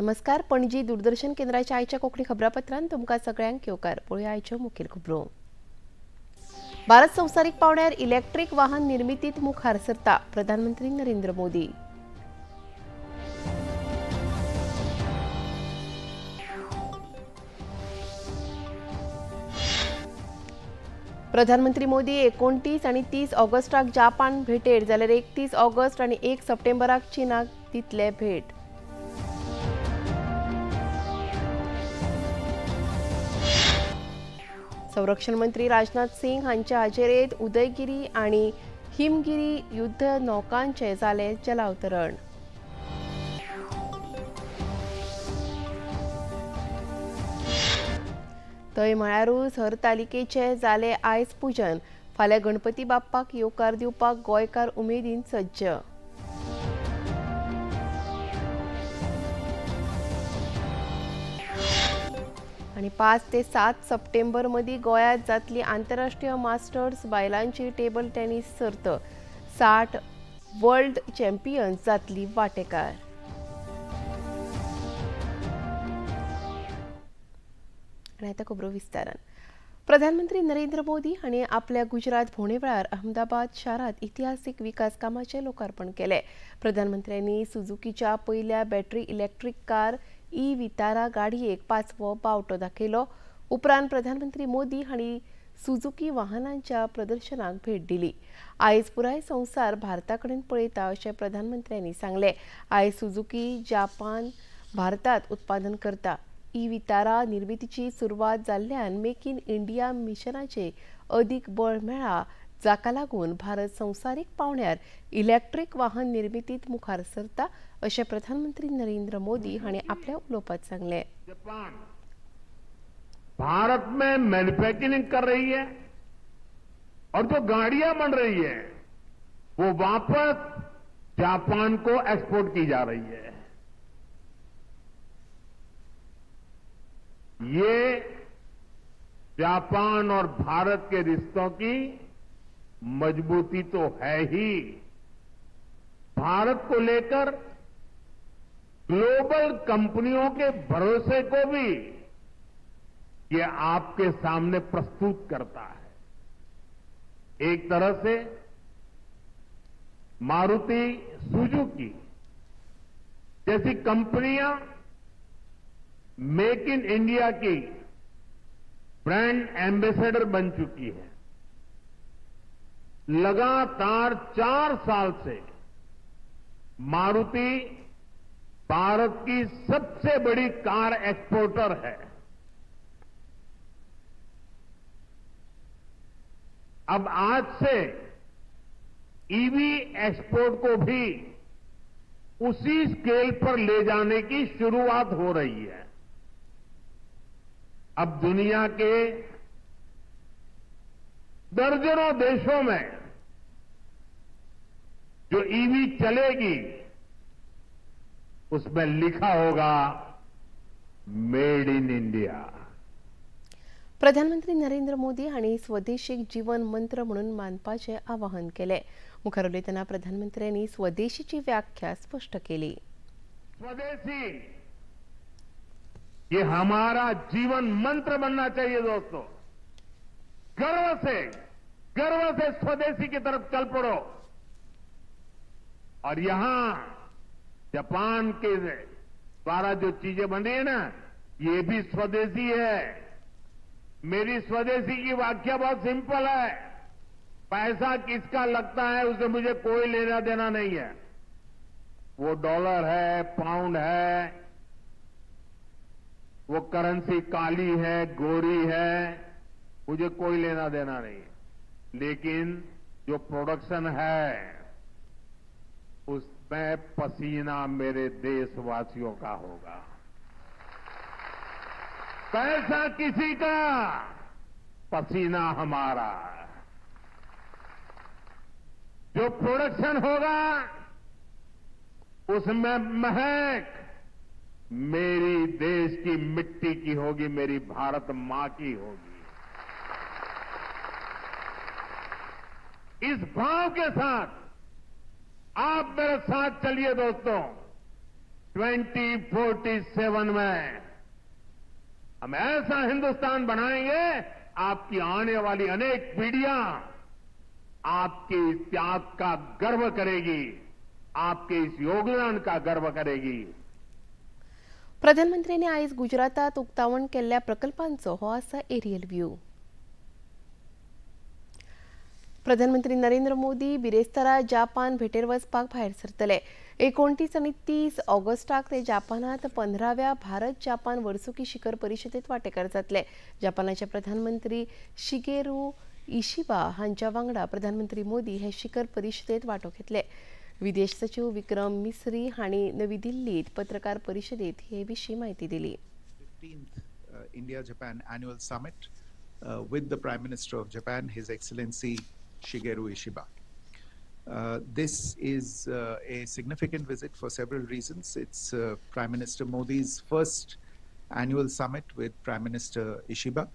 नमस्कार. पणजी दूरदर्शन केंद्राच्या आयच्या कोंकणी खबरापत्रांत तुमकां सगळ्यांक येवकार. पळोवया आयच्यो मुखेल खबरो. भारत संवसारीक पावंड्यार इलेक्ट्रीक वाहन निर्मितीत मुखार सरता, प्रधानमंत्री नरेंद्र मोदी. प्रधानमंत्री मोदी 29 आनी 30 ऑगस्टाक जापान भेटेर, जाल्यार 31 ऑगस्ट आनी 1 सप्टेंबराक चीनाक दितले भेट. संरक्षण मंत्री राजनाथ सिंग हांच्या हाजेरेत उदयगिरी आनी हिमगिरी युद्ध नौकांचे जाले जलावतरण. थंय म्हळ्यारूच हरतालिकेचे जाले आयज पूजन. फाल्यां गणपती बाप्पाक येवकार दिवपाक गोंयकार उमेदीन सज्ज. आनी 5 ते 7 सप्टेंबर मदीं गोंयांत जातली आंतरराष्ट्रीय मास्टर्स बायलांची टेबल टेनिस सर्त. 60 वर्ल्ड चॅम्पियन्स जातली वांटेकार. आनी आतां खबरो विस्तारान. प्रधानमंत्री नरेंद्र मोदी हांणी आपल्या गुजरात भोंवडे वेळार अहमदाबाद शारांत इतिहासीक विकास कामाचें लोकार्पण केलें. प्रधानमंत्र्यांनी सुझुकीच्या पयल्या battery electric car e Vitara गाडयेक 5वो बावटो दाखयलो. उपरांत प्रधानमंत्री मोदी हांणी सुझुकी वाहनांच्या प्रदर्शनाक भेट दिली. आयज पुराय संवसार भारता कडेन पळयता अशें प्रधानमंत्र्यांनी सांगलें. आयज सुझुकी जापान भारतांत उत्पादन करता. ई वितारा निर्मितीची सुरवात जाल्ल्यान मेक इन इंडिया मिशनाचे अदीक बळ मेळ्ळां, जाका लागून भारत संवसारीक पावंड्यार इलेक्ट्रीक वाहन निर्मितीत मुखार सरता अशें प्रधानमंत्री नरेंद्र मोदी हांणी आपल्या उलोवपांत सांगलें. जापान भारत में मैन्युफैक्चरिंग कर रही है और जो गाड़ियां बन रही है वो वापस जापान को एक्सपोर्ट की जा रही है. ये जापान और भारत के रिश्तों की मजबूती तो है ही, भारत को लेकर ग्लोबल कंपनियों के भरोसे को भी ये आपके सामने प्रस्तुत करता है. एक तरह से मारुति सुजुकी जैसी कंपनियां मेक इन इंडिया की ब्रांड एम्बेसडर बन चुकी है. लगातार 4 साल से मारुति भारत की सबसे बड़ी कार एक्सपोर्टर है. अब आज से ईवी एक्सपोर्ट को भी उसी स्केल पर ले जाने की शुरुआत हो रही है. अब दुनिया के दर्जनों देशों में जो ईवी चलेगी उसमें लिखा होगा मेड इन इंडिया. प्रधानमंत्री नरेंद्र मोदी हांणी स्वदेशीक जीवन मंत्र म्हणून मानपाचें आवाहन केलें. मुखार उलयतना प्रधानमंत्र्यांनी स्वदेशीची व्याख्या स्पश्ट केली. स्वदेशी ये हमारा जीवन मंत्र बनना चाहिए दोस्तों. गर्व से स्वदेशी की तरफ चल पड़ो. और यहां जापान के द्वारा जो चीजें बन रही है ना, ये भी स्वदेशी है. मेरी स्वदेशी की व्याख्या बहुत सिंपल है. पैसा किसका लगता है उसे मुझे कोई लेना देना नहीं है. वो डॉलर है, पाउंड है, वो करेंसी काली है, गोरी है, मुझे कोई लेना देना नहीं है. लेकिन जो प्रोडक्शन है उसमें पसीना मेरे देशवासियों का होगा. पैसा किसी का, पसीना हमारा. जो प्रोडक्शन होगा उसमें महक मेरी देश की मिट्टी की होगी, मेरी भारत मां की होगी. इस भाव के साथ आप मेरे साथ चलिए दोस्तों. 2047 में हम ऐसा हिंदुस्तान बनाएंगे, आपकी आने वाली अनेक पीढ़ियां आपके इस त्याग का गर्व करेगी, आपके इस योगदान का गर्व करेगी। प्रधानमंत्र्यांनी आयज गुजरातात उक्तावण केल्ल्या प्रकल्पांचो हो आसा एरियल व्यू। प्रधानमंत्री नरेंद्र मोदी बिरेस्तारा जापान भेटेर वचपाक भायर सरतले। 29 आनी 30 ऑगस्टाक ते जापानात 15व्या भारत जापान वर्सुकी शिखर परिशदेत वांटेकार जातले। जापानाचे प्रधानमंत्री शिगेरू इशिबा हांच्या वांगडा प्रधानमंत्री मोदी हे शिखर परिशदेत वांटो घेतले। विदेश सचिव विक्रम मिस्री हांणी नवी दिल्लीत पत्रकार परिशदेत हे विशीं म्हायती दिली। 15th India Japan annual summit with the Prime Minister of Japan, His Excellency Shigeru Ishiba. This is a significant visit for several reasons. It's Prime Minister Modi's first annual summit with Prime Minister Ishiba.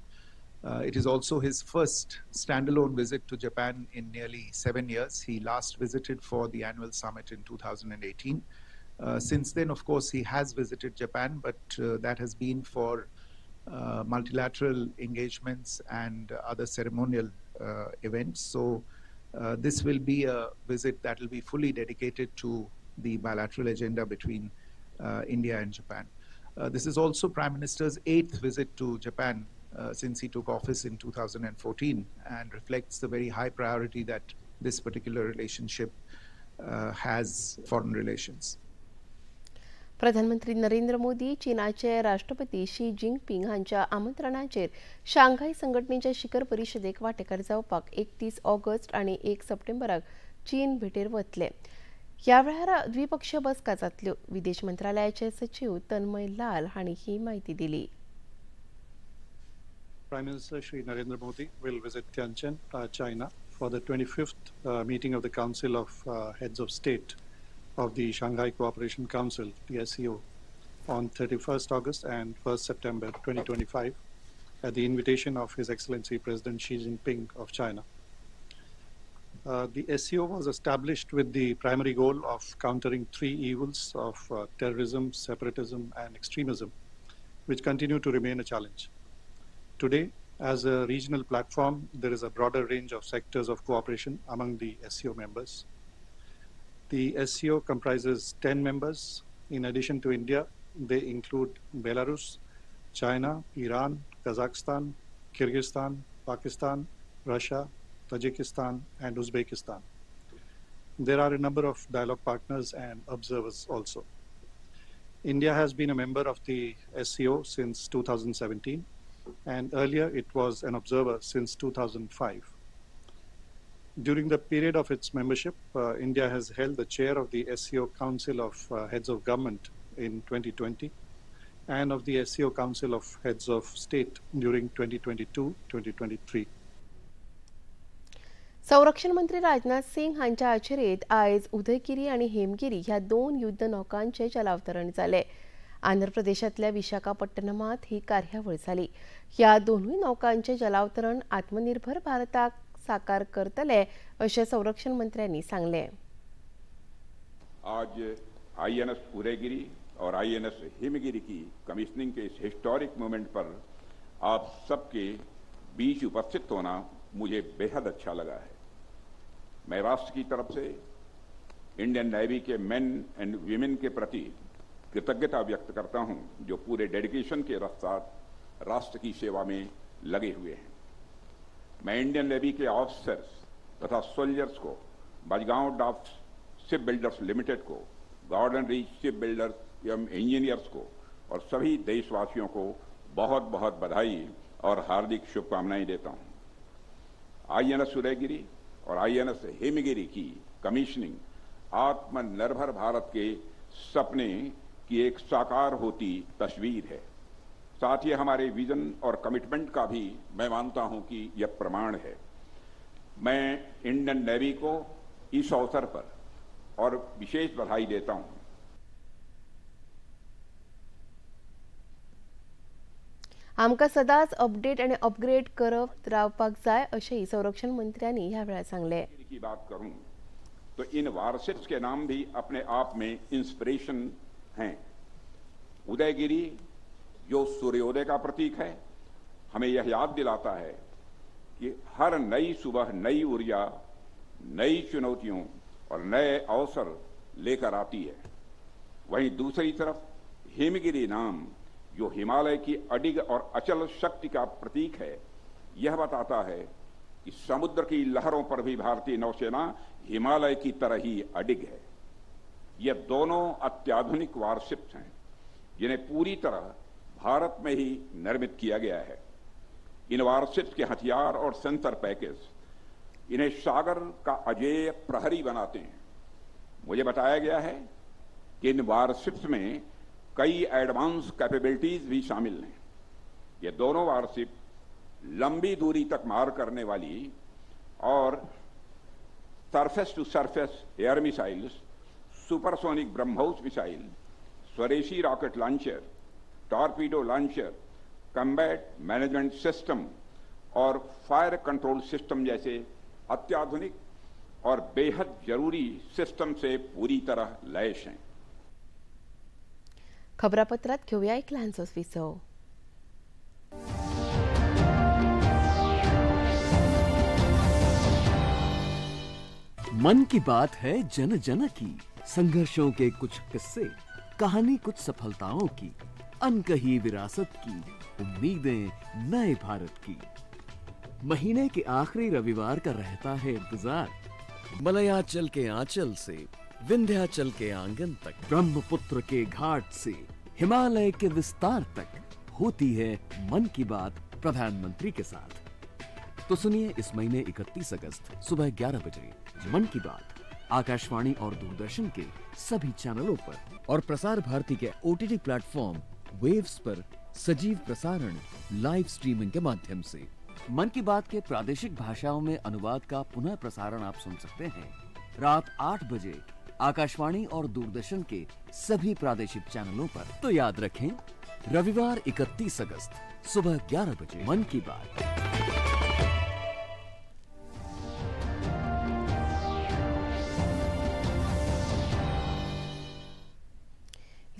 It is also his first standalone visit to Japan in nearly 7 years. He last visited for the annual summit in 2018. Since then, of course, he has visited Japan, but that has been for multilateral engagements and other ceremonial events. So this will be a visit that will be fully dedicated to the bilateral agenda between India and Japan. This is also Prime Minister's 8th visit to Japan since he took office in 2014, and reflects the very high priority that this particular relationship has foreign relations. प्रधानमंत्री नरेंद्र मोदी चीनाचे राष्ट्रपती Xi Jinping हांच्या आमंत्रणाचेर Shanghai संघटनेच्या शिखर परिशदेक वांटेकार जावपाक 31 August आनी 1 सप्टेंबराक चीन भेटेर वतले। ह्या वेळार द्विपक्षीय बसका जातल्यो। विदेश मंत्रालयाचे सचिव तन्मय लाल हांणी ही म्हायती दिली। Prime Minister Shri Narendra Modi will visit Tianjin, China for the 25th meeting of the Council of Heads of State of the Shanghai Cooperation Council, the SCO, on 31st August and 1st September 2025 at the invitation of His Excellency President Xi Jinping of China. The SCO was established with the primary goal of countering three evils of terrorism, separatism, and extremism, which continue to remain a challenge. Today, as a regional platform, there is a broader range of sectors of cooperation among the SCO members. The SCO comprises 10 members. In addition to India, they include Belarus, China, Iran, Kazakhstan, Kyrgyzstan, Pakistan, Russia, Tajikistan, and Uzbekistan. There are a number of dialogue partners and observers also. India has been a member of the SCO since 2017, and earlier it was an observer since 2005. During the period of its membership, India has held the chair of the SCO Council of Heads of Government in 2020 and of the SCO Council of Heads of State during 2022-2023. संरक्षण मंत्री राजनाथ सिंग हांच्या अचेरेत आयज उदयगिरी आनी हेमगिरी ह्या दोन युद्ध नौकांचे जलावतरण जाले। आंध्र प्रदेशांतल्या विशाखापट्टणमात ही कार्यावळ जाली। ह्या दोनूय नौकांचे जलावतरण आत्मनिर्भर भारताक साकार करतले अशें संरक्षण मंत्र्यांनी सांगलें। आज आईएनएस उदयगिरी और आईएनएस हिमगिरी की कमीशनिंग के इस हिस्टोरिक मोमेंट पर आप सबके बीच उपस्थित होना मुझे बेहद अच्छा लगा है। मैं राष्ट्र की तरफ से इंडियन नेवी के मेन एंड वीमेन के प्रति कृतज्ञता व्यक्त करता हूं, जो पूरे डेडिकेशन के साथ राष्ट्र की सेवा में लगे हुए हैं। मैं इंडियन नेवी के ऑफिसर्स तथा सोल्जर्स को, Mazagon Dock Ship Builders Limited को, गार्डन रीच शिप बिल्डर्स एवं इंजीनियर्स को और सभी देशवासियों को बहुत बहुत बधाई और हार्दिक शुभकामनाएं देता हूं। आईएनएस उदयगिरी और आईएनएस हिमगिरी की कमीशनिंग आत्मनिर्भर भारत के सपने की एक साकार होती तस्वीर है। साथ ही हमारे विजन और कमिटमेंट का भी मैं मानता हूं कि यह प्रमाण है। मैं इंडियन नेवी को इस अवसर पर और विशेष बधाई देता हूं। आमकां सदांच अपडेट आनी अपग्रेड करत रावपाक जाय अशेंय संरक्षण मंत्र्यांनी ह्या वेळार सांगलें। की बात करूं तो इन वारशिप्स के नाम भी अपने आप में इंस्पिरेशन हैं। उदयगिरी, जो सूर्योदय का प्रतीक है, हमें यह याद दिलाता है कि हर नई सुबह नई ऊर्जा, नई चुनौतियों और नए अवसर लेकर आती है। वहीं दूसरी तरफ हिमगिरी नाम, जो हिमालय की अडिग और अचल शक्ति का प्रतीक है, यह बताता है कि समुद्र की लहरों पर भी भारतीय नौसेना हिमालय की तरह ही अडिग है। ये दोनों अत्याधुनिक वारशिप्स हैं जिन्हें पूरी तरह भारत में ही निर्मित किया गया है। इन वारशिप्स के हथियार और सेंसर पैकेज इन्हें सागर का अजेय प्रहरी बनाते हैं। मुझे बताया गया है कि इन वारशिप्स में कई एडवांस कैपेबिलिटीज भी शामिल हैं। ये दोनों वारशिप लंबी दूरी तक मार करने वाली और surface to surface air missiles, supersonic BrahMos missile, स्वदेशी rocket launcher, torpedo launcher, combat management system और फायर कंट्रोल सिस्टम जैसे अत्याधुनिक और बेहद जरूरी सिस्टम से पूरी तरह लैस हैं। खबरापत्रात घेऊया एक ल्हानसो विसव। मन की बात है जन जन की, संघर्षों के कुछ किस्से, कहानी कुछ सफलताओं की, अनकही विरासत की, उम्मीदें नए भारत की। महीने के आखिरी रविवार का रहता है इंतजार। मलयाचल के आंचल से विंध्याचल के आंगन तक, ब्रह्मपुत्र के घाट से हिमालय के विस्तार तक होती है मन की बात प्रधानमंत्री के साथ। तो सुनिए इस महीने 31 अगस्त सुबह 11 बजे मन की बात आकाशवाणी और दूरदर्शन के सभी चैनलों पर और Prasar Bharati K OTT platform waves पर सजीव प्रसारण लाइव स्ट्रीमिंग के माध्यम से। मन की बात के प्रादेशिक भाषाओं में अनुवाद का पुनः प्रसारण आप सुन सकते हैं रात 8 बजे आकाशवाणी और दूरदर्शन के सभी प्रादेशिक चैनलों पर। तो याद रखें, रविवार 31 अगस्त सुबह 11 बजे मन की बात।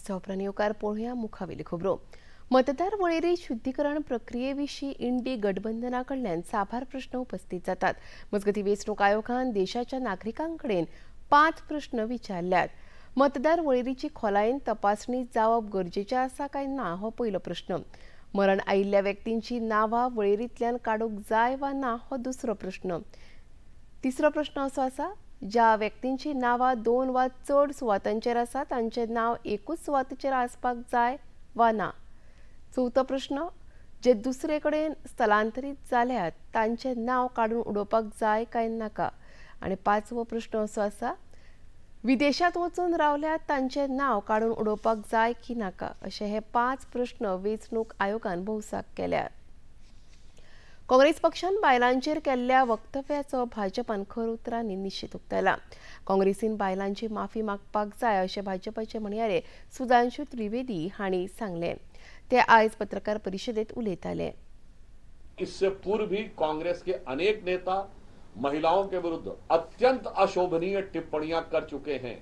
उपरांत येवकार पळोवया मुखावेली खबरो। मतदार वळेरी शुद्धीकरण प्रक्रिये विशीं इंडी गठबंधना कडल्यान साबार प्रश्न उपस्थित जातात। मजगतीं वेंचणूक आयोगान देशाच्या नागरिकां कडेन 5 प्रश्न विचारल्यात। मतदार वळेरीची खोलायेन तपासणी जावप गरजेचें आसा काय ना हो पयलो प्रश्न। मरण आयिल्ल्या व्यक्तींची नांवां वळेरींतल्यान काडूंक जाय वा ना हो दुसरो प्रश्न। तिसरो प्रश्न असो आसा, ज्या व्यक्तींची नांवां 2 वा चड सुवातांचेर आसा तांचें नांव एकूच सुवातेचेर आसपाक जाय वा ना। चवथो प्रश्न, जे दुसरे कडेन स्थलांतरीत जाल्यात तांचें नांव काडून उडोवपाक जाय काय नाका। आनी पांचवो प्रश्न असो आसा, विदेशांत वचून रावल्यात तांचें नांव काडून उडोवपाक जाय की नाका। अशे हे 5 प्रश्न वेंचणूक आयोगान भौसाक केल्यात। काँग्रेस पक्षान बायलांचेर केल्ल्या वक्तव्याचो भाजपान खर उतरांनी निशेध उक्तायला। काँग्रेसीन बायलांची माफी मागपाक जाय अशें भाजपाचे म्हणयारे सुधांशु त्रिवेदी हांणी सांगलें। ते आयज पत्रकार परिशदेंत उलयताले। इससे पूर्व भी कांग्रेस के अनेक नेता महिलाओं के विरुद्ध अत्यंत अशोभनीय टिप्पणियां कर चुके हैं।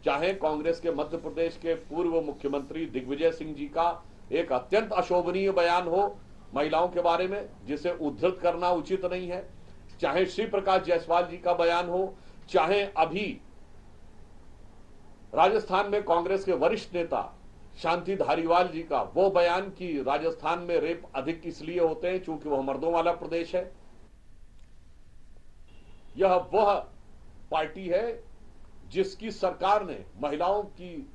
चाहे कांग्रेस के मध्य प्रदेश के पूर्व मुख्यमंत्री दिग्विजय सिंह जी का एक अत्यंत अशोभनीय बयान हो महिलाओं के बारे में, जिसे उद्धृत करना उचित नहीं है, चाहे श्री प्रकाश जायसवाल जी का बयान हो, चाहे अभी राजस्थान में कांग्रेस के वरिष्ठ नेता शांति धारीवाल जी का वो बयान कि राजस्थान में रेप अधिक इसलिए होते हैं क्योंकि वह मर्दों वाला प्रदेश है। यह वह पार्टी है जिसकी सरकार ने महिलाओं की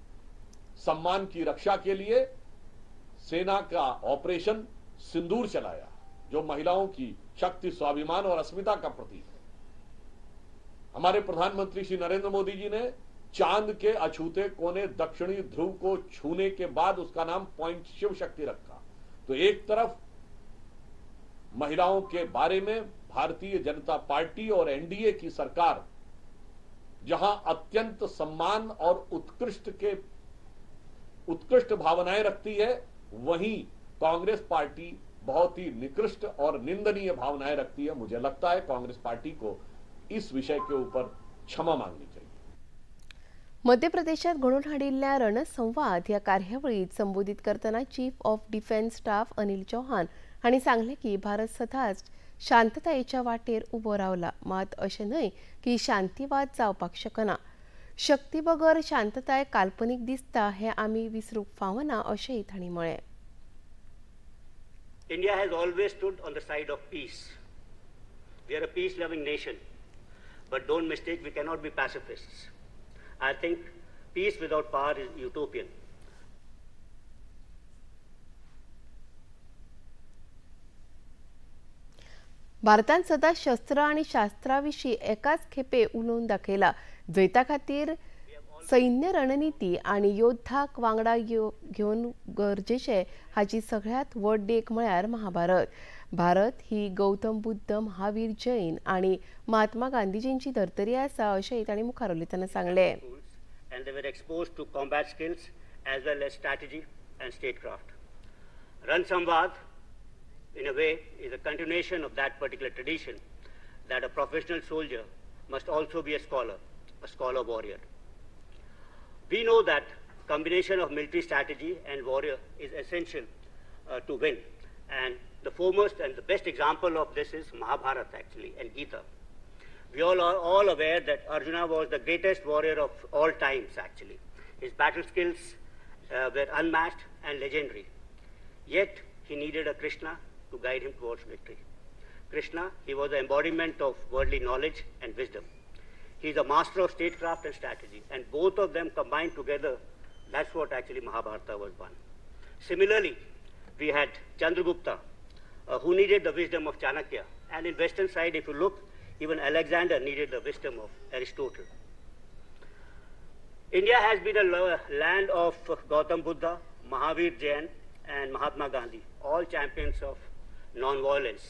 सम्मान की रक्षा के लिए सेना का ऑपरेशन सिंदूर चलाया, जो महिलाओं की शक्ति, स्वाभिमान और अस्मिता का प्रतीक है। हमारे प्रधानमंत्री श्री नरेंद्र मोदी जी ने चांद के अछूते कोने दक्षिणी ध्रुव को छूने के बाद उसका नाम पॉइंट शिव शक्ति रखा। तो एक तरफ महिलाओं के बारे में भारतीय जनता पार्टी और एनडीए की सरकार जहां अत्यंत सम्मान और उत्कृष्ट भावनाएं रखती है, वहीं कांग्रेस पार्टी बहुत ही निकृष्ट और निंदनीय भावनाएं रखती है। मुझे लगता है कांग्रेस पार्टी को इस विषय के ऊपर क्षमा मांगनी चाहिए। मध्य प्रदेशात घडोवन हाडिल्ल्या रणसंवाद ह्या कार्यावळीत संबोधित करतना chief of defence staff Anil Chauhan हांणी सांगलें की भारत सदांच शांततायेच्या वाटेर उबो रावला, मात अशें न्हय की शांतीवाद जावपाक शकना। शक्ती बगर शांतताय काल्पनीक दिसता हें आमी विसरूंक फावना अशेंय तांणी म्हळें। India has always stood on the side of peace. We are a peace-loving nation, but don't mistake, we cannot be pacifists. I think peace without power is utopian. भारतान सदां शस्त्र आनी शास्त्रा विशीं एकाच खेपे उलोवन दाखयला। जैता खातीर सैन्य रणनिती आनी योद्धाक वांगडा घेवन गरजेचे हाची सगळ्यांत व्हड देख म्हळ्यार महाभारत। भारत ही गौतम बुद्ध, महावीर जैन आनी महात्मा गांधीजींची धर्तरी आसा अशेंय तांणी मुखार उलयतना सांगलें। And they were exposed to combat skills as well as strategy and statecraft. Ran Samvad, in a way, is a continuation of that particular tradition that a professional soldier must also be a scholar warrior. We know that combination of military strategy and warrior is essential to win. And the foremost and the best example of this is Mahabharata actually and Gita. We all are all aware that Arjuna was the greatest warrior of all times actually. His battle skills were unmatched and legendary. Yet he needed a Krishna to guide him towards victory. Krishna, he was the embodiment of worldly knowledge and wisdom. He is a master of statecraft and strategy, and both of them combined together, that's what actually Mahabharata was won. Similarly, we had Chandragupta, who needed the wisdom of Chanakya. And in Western side, if you look, even Alexander needed the wisdom of Aristotle. India has been a land of Gautam Buddha, Mahavir Jain, and Mahatma Gandhi, all champions of non-violence.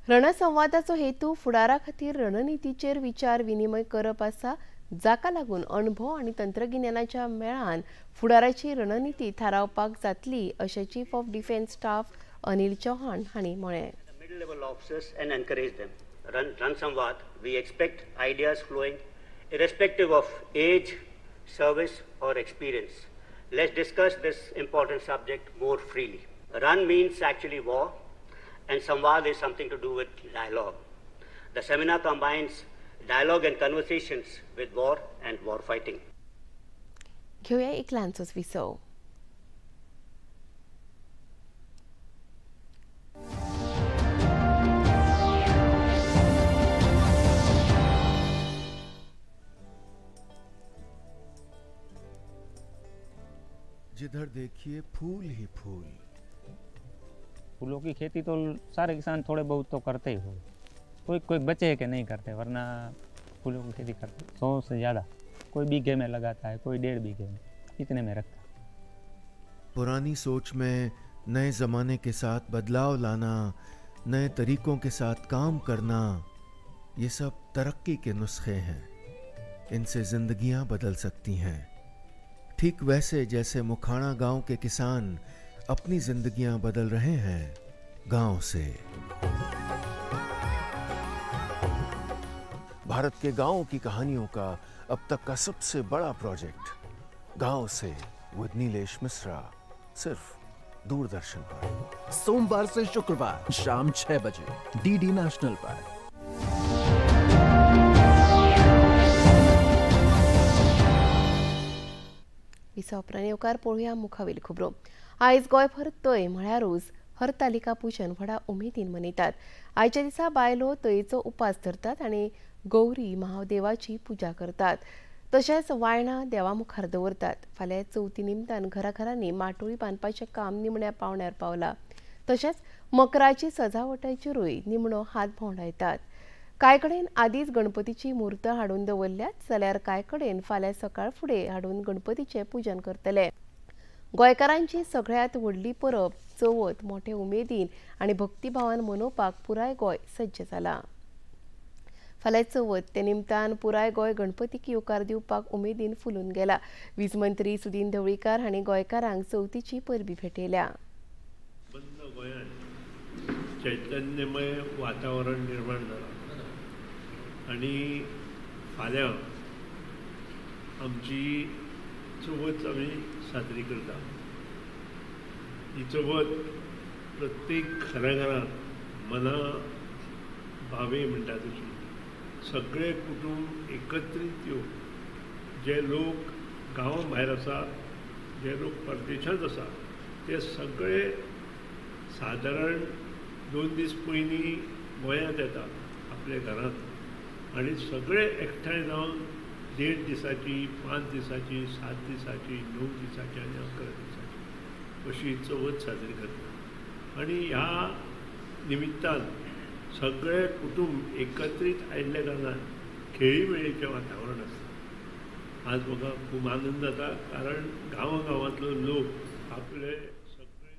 रणसंवादाचो हेतू फुडारा खातीर रणनितीचेर विचार विनिमय करप आसा, जाका लागून अणभव आनी तंत्रगिन्यानाच्या मेळान फुडाराची रणनिती थारावपाक जातली अशें chief of defence staff Anil Chauhan हांणी म्हळें। Middle level officers and encourage them. Ran Samvad, we expect ideas flowing irrespective of age, service or experience. Let's discuss this important subject more freely. Run means actually war, and Samvad is something to do with dialogue. The seminar combines dialogue and conversations with war and war fighting. घेऊया एक लहानसोच विसव. जिधर देखिए फूल ही फूल। फूलों की खेती तो सारे किसान थोड़े बहुत तो करते ही हो, कोई कोई बचे के नहीं करते, वरना फूलों की खेती करते 100 से ज़्यादा। कोई बीघे में लगाता है, कोई 1.5 बीघे में, इतने में रखता है। पुरानी सोच में नए ज़माने के साथ बदलाव लाना, नए तरीकों के साथ काम करना, ये सब तरक्की के नुस्खे हैं। इनसे ज़िंदगियां बदल सकती हैं। ठीक वैसे जैसे मुखाणा गांव के किसान अपनी जिंदगियां बदल रहे हैं गांव से। भारत के गांवों की कहानियों का अब तक का सबसे बड़ा प्रोजेक्ट गांव से विद नीलेश मिश्रा, सिर्फ दूरदर्शन पर, सोमवार से शुक्रवार शाम 6 बजे डीडी नेशनल पर। विसव येवकार पळोवया मुखावेल खबरो। आयज गोंयभर तय म्हळ्यारूच हरतालिका पूजन व्हडा उमेदीन मनयतात। आयच्या दिसा बायलो तयेचो उपास धरतात आनी गौरी महादेवाची पूजा करतात, तशेंच वायणां देवा मुखार दवरतात। फाल्यां चवथी निमतान घराघरांनी माटोळी बांदपाचें काम निमण्या पावण्यार पावला, तशेंच मकराची सजावटाचेरूय निमणो हात भोंवडायतात। कांय कडेन आदींच गणपतीची मूर्त हाडून दवरल्यात, जाल्यार कांय कडेन फाल्यां सकाळ फुडें हाडून गणपतीचें पूजन करतले। गोंयकारांची सगळ्यांत व्हडली परब चवथ मोठे उमेदीन आनी भक्तिभावान मनोवपाक पुराय गोंय सज्ज जाला। फाल्यां चवथ ते निमतान पुराय गोंय गणपतीक येवकार दिवपाक उमेदीन फुलून गेला। वीज मंत्री सुदिन ढवळीकार हांणी गोंयकारांक चवथीची परबी भेटयल्या। बंद गोंयांत चैतन्यमय वातावरण निर्माण जालां आनी फाल्यां आमची चवथ आमी साजरी करता. ही चवथ प्रत्येक घराघरांत मना भावे म्हणटा तशी सगळे कुटूंब एकत्रीत येवन जे लोक गांवा भायर आसा, जे लोक परदेशांत आसा, ते सगळे सादारण 2 दीस पयलीं गोंयांत येता आपल्या घरांत आनी सगळे एकठांय जावन 1.5 दिसाची, 5 दिसाची, 7 दिसाची, 9 दिसाची आनी 11 दिसाची अशी चवथ साजरी करता. आनी ह्या निमित्तान सगळे कुटूंब एकत्रीत आयिल्ल्या कारणान खेळीमेळीचें वातावरण आसता. आज म्हाका खूब आनंद जाता कारण गांवागांवांतलो लोक आपले सगळे.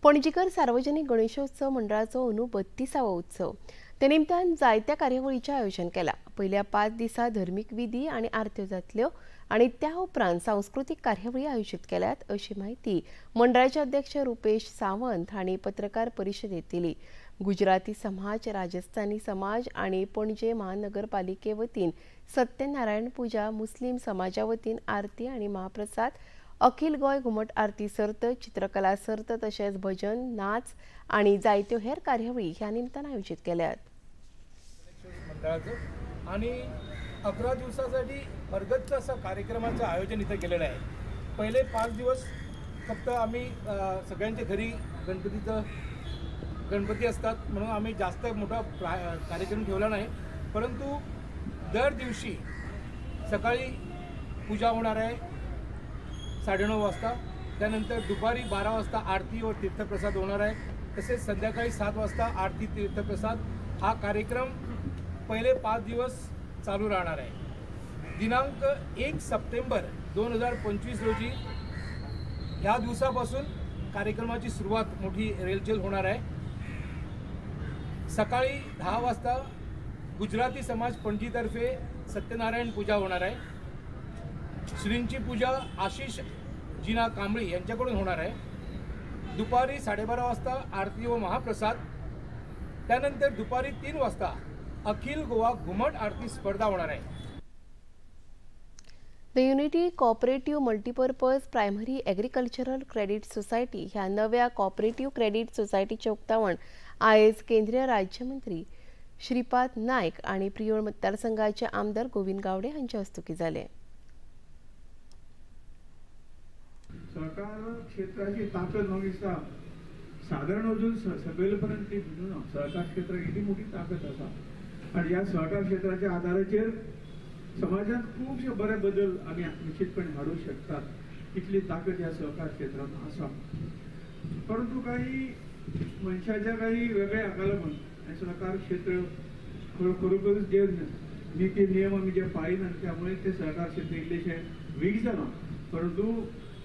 पणजीकर सार्वजनिक गणेशोत्सव मंडळाचो अंदू 32वो उत्सव. ते निमतान जायत्या कार्यावळीचें आयोजन केलां. पयल्या 5 दिसा धर्मीक विधी आनी आरत्यो जातल्यो आनी त्या उपरांत सांस्कृतीक कार्यावळी आयोजीत केल्यात अशी माहिती मंडळाचे अध्यक्ष रुपेश सावंत हांणी पत्रकार परिशदेंत दिली. गुजराती समाज, राजस्थानी समाज आनी पणजे महानगरपालिके वतीन सत्यनारायण पुजा, मुस्लीम समाजा वतीन आरती आनी महाप्रसाद, अखिल गोंय घुमट आरती सर्त, चित्रकला सर्त तशेंच भजन, नाच आनी जायत्यो हेर कार्यावळी ह्या निमतान आयोजीत केल्यात. मंडळाचं आणि 11 दिवसासाठी भरगच्च असं कार्यक्रमाचं आयोजन इथं केलेलं आहे. पहिले 5 दिवस फक्त आम्ही सगळ्यांच्या घरी गणपती असतात म्हणून आम्ही जास्त मोठा कार्यक्रम ठेवला नाही, परंतु दर दिवशी सकाळी पूजा होणार आहे 9:30 वाजता, त्यानंतर दुपारी 12 वाजता आरती व तीर्थप्रसाद होणार आहे, तसेच संध्याकाळी 7 वाजता आरती तीर्थप्रसाद हा कार्यक्रम पहिले 5 दिवस चालू राहणार आहे. दिनांक 1 सप्टेंबर 2025 रोजी ह्या दिवसापासून कार्यक्रमाची सुरुवात मोठी रेलचेल होणार आहे. सकाळी 10 वाजता गुजराती समाज पणजीतर्फे सत्यनारायण पूजा होणार आहे. श्रींची पूजा आशिष जीना कांबळी यांच्याकडून होणार आहे. दुपारी 12:30 वाजता आरती व महाप्रसाद, त्यानंतर दुपारी 3 वाजता अखिल गोवा घुमट आरती स्पर्धा होणार आहे. The unity cooperative multipurpose primary agricultural credit society ह्या नव्या कॉपरेटिव्ह क्रेडिट सोसायटीचें उक्तावण आयज केंद्रीय राज्यमंत्री श्रीपाद नायक आनी प्रियोळ मतदारसंघाचे आमदार गोविंद गावडे हांचे हस्तुकीं जालें. सहकार क्षेत्राची ताकद म्हाका दिसता सादारण अजून सकयल पर्यंत ती ना. सहकार क्षेत्राक इतली मोठी ताकद आसा आनी ह्या सहकार क्षेत्राच्या आधाराचेर समाजात खुबशे बरे बदल आमी निश्चितपणे हाडूंक शकतात. इतली ताकद ह्या सहकार क्षेत्रांत आसा. परंतु काही मनशाच्या काही वेगळ्या हाका लागून हें सहकार क्षेत्र खरोखरूच जे नीती नियम आमी जे पाळिना त्यामुळे ते सहकार क्षेत्र इल्लेशें वीक जालां. परंतु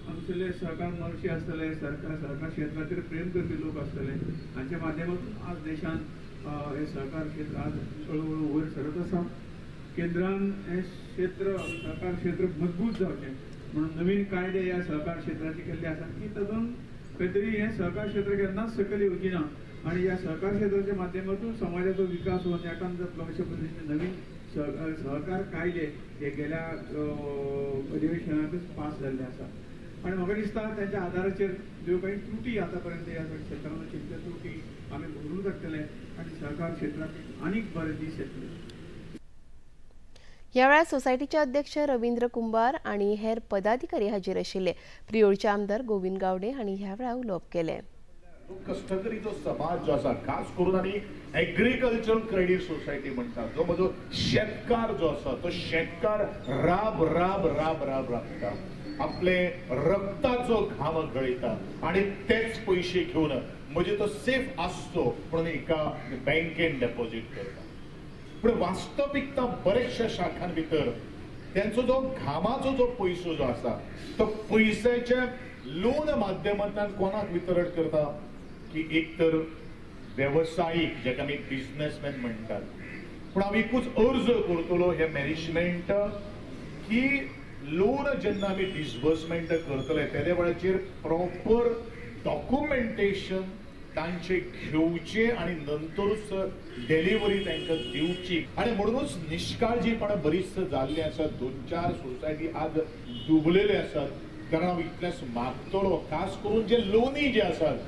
आमचेले सहकार महर्षी आसतले, सहकार क्षेत्राचेर प्रेम करपी लोक आसतले, हांच्या माध्यमातून आज देशांत हे सहकार क्षेत्र आज हळूहळू वयर सरत आसा. केंद्रान हे क्षेत्र सहकार क्षेत्र मजबूत जावचें म्हणून नवीन कायदे ह्या सहकार क्षेत्राचे केल्ले आसात की तातूंत खंय तरी हें सहकार क्षेत्र केन्नाच सकयल येवची ना आनी ह्या सहकार क्षेत्राच्या माध्यमातून समाजाचो विकास हो नेटान जातलो अशे पद्दतीन नवीन सहकार कायदे हे गेल्या अधिवेशनांतच पास जाल्ले आसा. आनी म्हाका दिसता तांच्या आदाराचेर ज्यो काही त्रुटी आतां पर्यंत ह्या क्षेत्रान आशिल्ल्यो त्या त्रुटी आमी भरून काडटले आनी सहकार क्षेत्राक आनीक बरे दीस येतले. ह्या वेळार सोसायटीचे अध्यक्ष रवींद्र कुंभार आनी हेर पदाधिकारी हाजीर आशिल्ले. प्रियोळचे आमदार गोविंद गावडे हांणी ह्या वेळार उलोवप केलें. कश्टकरी जो समाज जो आसा खास करून आनी एग्रीकल्चर क्रेडीट सोसायटी म्हणटा जो म्हजो शेतकार जो आसा तो शेतकार राब राब राब राब राबता, आपले रक्ताचो घाम गळयता आनी तेच पयशे घेवन म्हणजे तो सेफ आसचो म्हणून एका बँकेन डेपॉझीट करता. पूण वास्तविकता बरेचशा शाखां भितर त्यांचो जो घामाचो जो पयसो जो आसा तो पयशाच्या लोन माध्यमांतल्यान कोणाक वितरण करता की एक तर वेवसायीक जेका आमी बिजनेसमॅन म्हणटात. पूण हांव एकूच अर्ज करतलो हे मॅनेजमेंट की लोन जेन्ना आमी डिसबर्समेंट करतले तेदे वेळाचेर प्रॉपर डॉक्युमेंटेशन तांचे घेवचे आनी नंतरूच डिलिव्हरी तांकां दिवची. आनी म्हणूनच निश्काळजीपणा बरीच जाल्ली आसा. 2-4 सोसायटी आज डुबलेले आसात. कारण हांव इतलेंच मागतलो, खास करून जे लोनी जे आसात,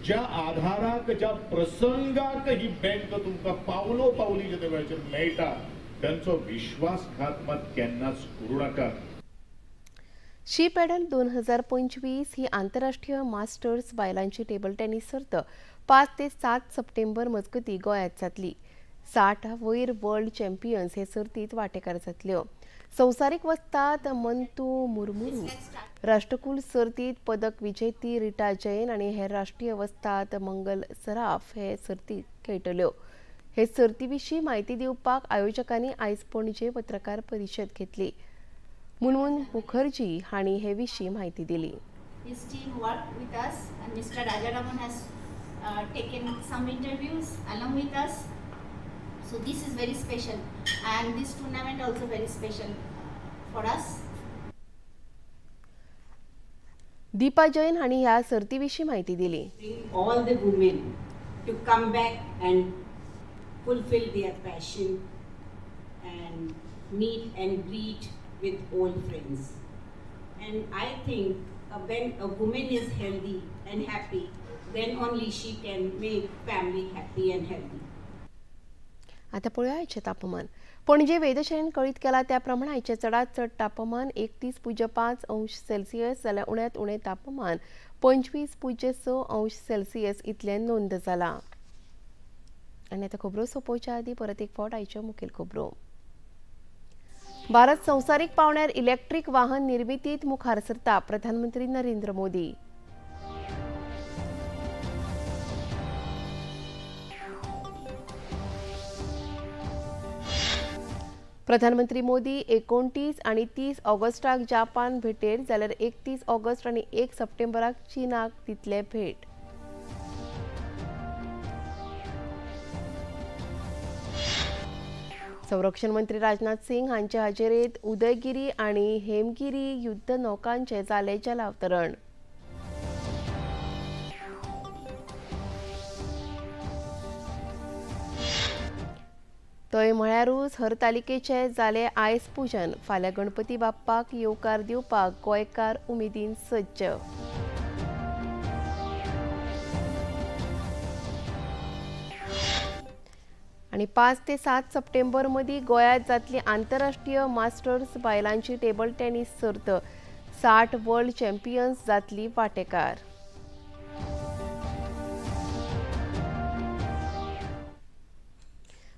ज्या आधाराक ज्या प्रसंगाक ही बँक तुमकां पावलो पावली जे त्या वेळाचेर मेळटा तांचो विश्वासघात मात केन्नाच करूं नाका. शी पॅडल 2025 ही आंतरराष्ट्रीय मास्टर्स बायलांची टेबल टेनिस सर्त 5 ते 7 सप्टेंबर मजगती गोंयांत जातली. 60 वयर वर्ल्ड चॅम्पियन्स हे सर्तीत वांटेकार जातल्यो. संवसारीक वस्ताद मंतू मुर्मुरू राष्ट्रकुल सर्तीत पदक विजेती रिटा जैन आनी हेर राष्ट्रीय वस्ताद मंगल सराफ हे सर्तीत खेळटल्यो. हे सर्ती विशीं म्हायती दिवपाक आयोजकांनी आयज पणजे पत्रकार परिशद घेतली. मुनमुन मुखर्जी हांणी हे विशीं म्हायती दिली. His team worked with us and Mr. Rajaraman has taken some interviews along with us. So this is very special and this tournament also very special for us. Deepa Jain हांणी ह्या सर्ती विशीं म्हायती दिली. Bring all the women to come back and fulfill their passion and meet and greet with old friends. And I think when a woman is healthy and happy, then only she can make family happy and healthy. आता पळोवया आयचें तापमान. पणजे वेधशाळेन कळीत केला त्या प्रमाण आयचें चडांत चड तापमान 31.5 अंश सेल्सियस जाल्यार उण्यांत उणें तापमान 25.6 अंश सेल्सियस इतलें नोंद जालां. आनी आतां खबरो सोंपोवच्या आदीं परत एक फावट आयच्यो मुखेल खबरो. भारत संवसारीक पावंड्यार इलेक्ट्रीक वाहन निर्मितीत मुखार सरता, प्रधानमंत्री नरेंद्र मोदी. प्रधानमंत्री मोदी 29 आनी 30 ऑगस्टाक जापान भेटेर जाल्यार 31 ऑगस्ट आनी 1 सप्टेंबराक चीनाक दितले भेट. संरक्षण मंत्री राजनाथ सिंग हांचे हाजेरेत उदयगिरी आनी हेमगिरी युद्ध नौकांचें जालें जलावतरण. थंय म्हळ्यारूच हरतालिकेचें जालें आयज पुजन. फाल्यां गणपती बाप्पाक येवकार दिवपाक गोंयकार उमेदीन सज्ज. आनी 5 ते 7 सप्टेंबर मदीं गोंयांत जातली आंतरराष्ट्रीय मास्टर्स बायलांची टेबल टेनिस सर्त. 60 वर्ल्ड चॅम्पियन्स जातली वांटेकार.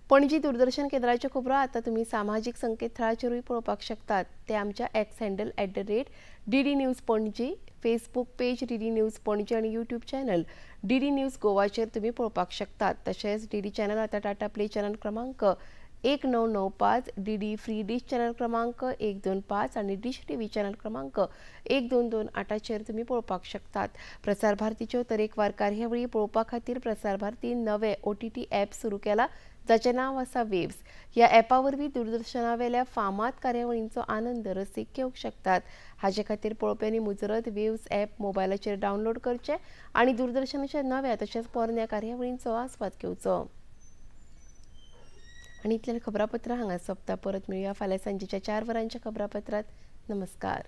पणजी दूरदर्शन केंद्राच्यो खबरो आतां तुमी सामाजीक संकेतथळाचेरूय पळोवपाक शकतात. ते आमच्या X handle @DD News Panaji, Facebook page DD News Panaji आनी यूट्यूब चॅनल DD news गोवाचेर तुमी पळोवपाक शकतात. तशेंच DD channel आतां टाटा प्ले चॅनल क्रमांक 1995, DD free dish channel क्रमांक 125 आनी डिश टीव्ही चॅनल क्रमांक 1228चेर तुमी पळोवपाक शकतात. प्रसार भारतीच्यो तरेकवार कार्यावळी पळोवपा खातीर प्रसार भारतीन नवे OTT app सुरू केला जाचें नांव आसा वेव्स. ह्या ॲपा वरवीं दूरदर्शनावेल्या फामाद कार्यावळींचो आनंद रसीक घेवंक शकतात. हाजे खातीर पळोवप्यांनी मुजरत वेव्स ॲप मोबायलाचेर डावनलोड करचें आनी दूरदर्शनाच्या नव्या तशेंच पोरण्या कार्यावळींचो आस्वाद घेवचो. आनी इतल्यान खबरापत्रां हांगा सोंपता. परत मेळुया फाल्यां सांजेच्या 4 वरांच्या खबरापत्रांत. नमस्कार.